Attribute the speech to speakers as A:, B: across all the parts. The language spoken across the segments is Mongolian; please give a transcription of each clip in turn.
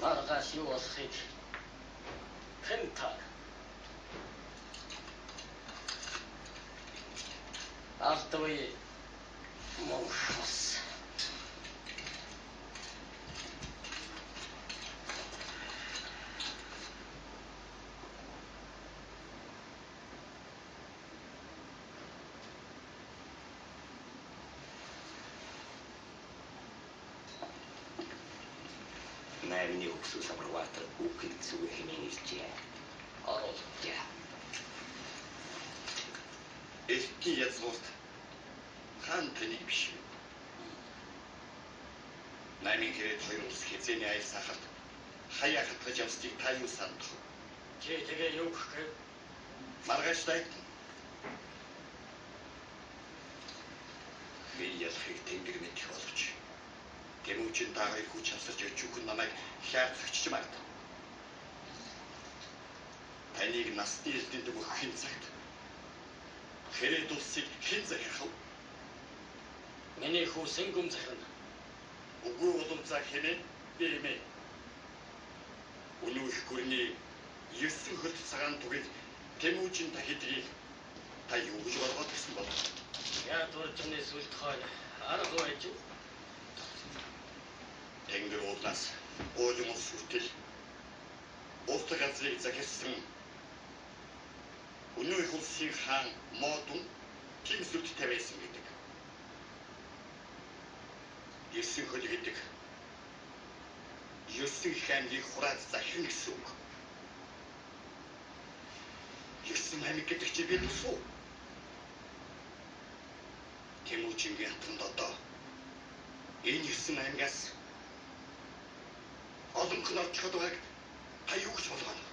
A: Маргааш юу болохыг хэн таар? Алдвэ мөнхөс.
B: Наймны хөгсүү Самарваатар үхэл зүг хэмээн иржээ.
A: Орол.
B: За.
C: Эртний язгуурт хаан таныг биш үү? Наймын хэрэг хоёр улс хэзээний аял сахалт хаяа хатгаж явсдыг та юу санах вэ?
A: Чи тэгээ юу гэх вэ?
C: Маргааш дайтна. Би ялахыг тэнгэр мэдэх боловч Тэмүүжин та хоёр хүч хавсарч өчүүхэн намайг хяацагч магад. Таныг насны элдэнд өгөхийн цагт хэрэг улсыг хэн захирах вэ?
A: Миний хүү Сэнгүм захирна.
C: Үгүй улам цаг хэмээн
A: Тийм ээ.
C: Өнөө их гүрний 9 хөлт цагаан тугийг Тэмүүжин та хэдгийг та юу гэж болгоод гисэн бол?
A: Яа дуржмны сүлд хойно арга байж юу?
C: Тэнгэр уулнаас уулын ус хүртэл улт газрыг захирсан өнөө их улсын хаан Модун тийм сүлд тавиасан гэдэг. 9 хөл гэдэг 9 их аймгийг хурааж захирна гэсэн үг. 9 аймаг гэдэг чи би төсөв. Тэмүүжингийн хатанд одоо энэ 9 аймгаас олон хүн орчиход байгааг та юу гэж болгоно?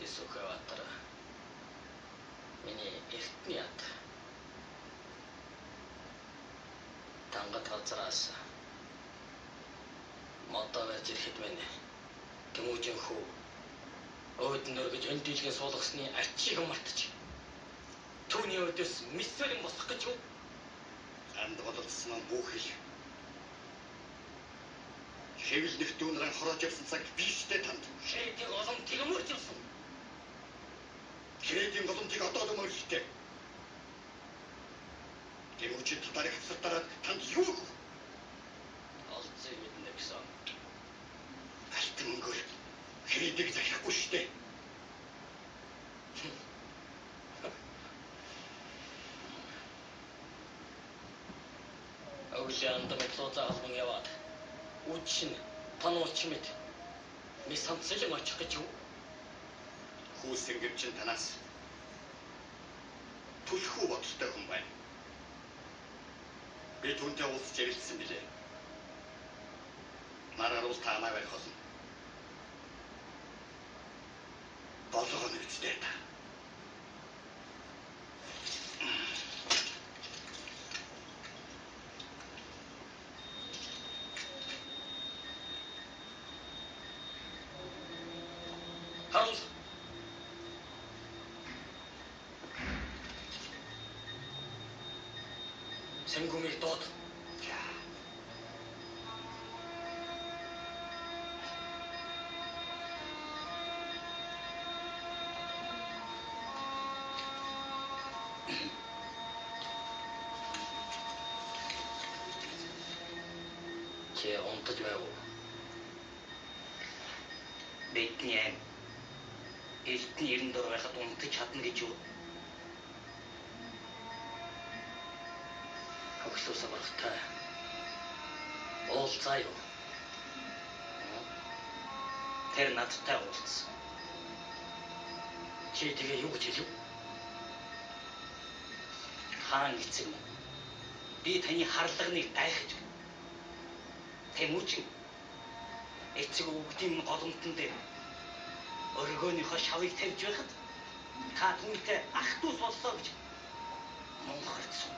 A: Есүхэ Баатар. Миний эртний ат. Тангад газраас модоо байж ирэхэд минь Тэмүүжин хүү өөд нөргөж өндийлгэн суулгасны ачийг мартаж түүний өөдөөс мисвэрэн босох гэж юу?
C: Анд бололцсон бүхэл хэвлэх дүүнрэн хороож явсан цаг биштэй танд.
A: Хээдийн голомтыг мөржүүлсэн.
C: Хээдийн голомтыг одоо л мөржтэй. Тэмүүжин татарын хавсар дараад танд юу өгөх?
A: Олзыг мэднэ гэсэн.
C: Алтан мөнгөөр хээдийг захирахгүй шүү дээ.
A: Өглөө анд мэтлуузаа холбон яваад үдшин тануулч мэт мис хамтсалан очих гэж юу?
C: Хүүсэн гівчин танаас түлхүү бодолтой хүн байна. Би түүнтэй уулзч ярилцсан билээ. Нар харуул таамаа байх болно. Болгоно үстэй та.
A: Харуул. Сэнгүмийг дууд. Чи унтаж байв уу?
B: Бидний айм эртний 90 дор байхад унтаж чадна гэж юу?
A: Хөгсөө самархтай. Уулзаа юу?
B: Тэр надтай уулзсан.
A: Чи тэгээ юу гэж хэлв?
B: Хаан эцэг минь. Би таны харлагыг гайхаж байна. Тэмүүжин эцэг өвгдийн голомтон дээр өргөөнийхөө шавыг тавьж байхад та түүнтэй ах дүүс боллоо гэж мунхардсан.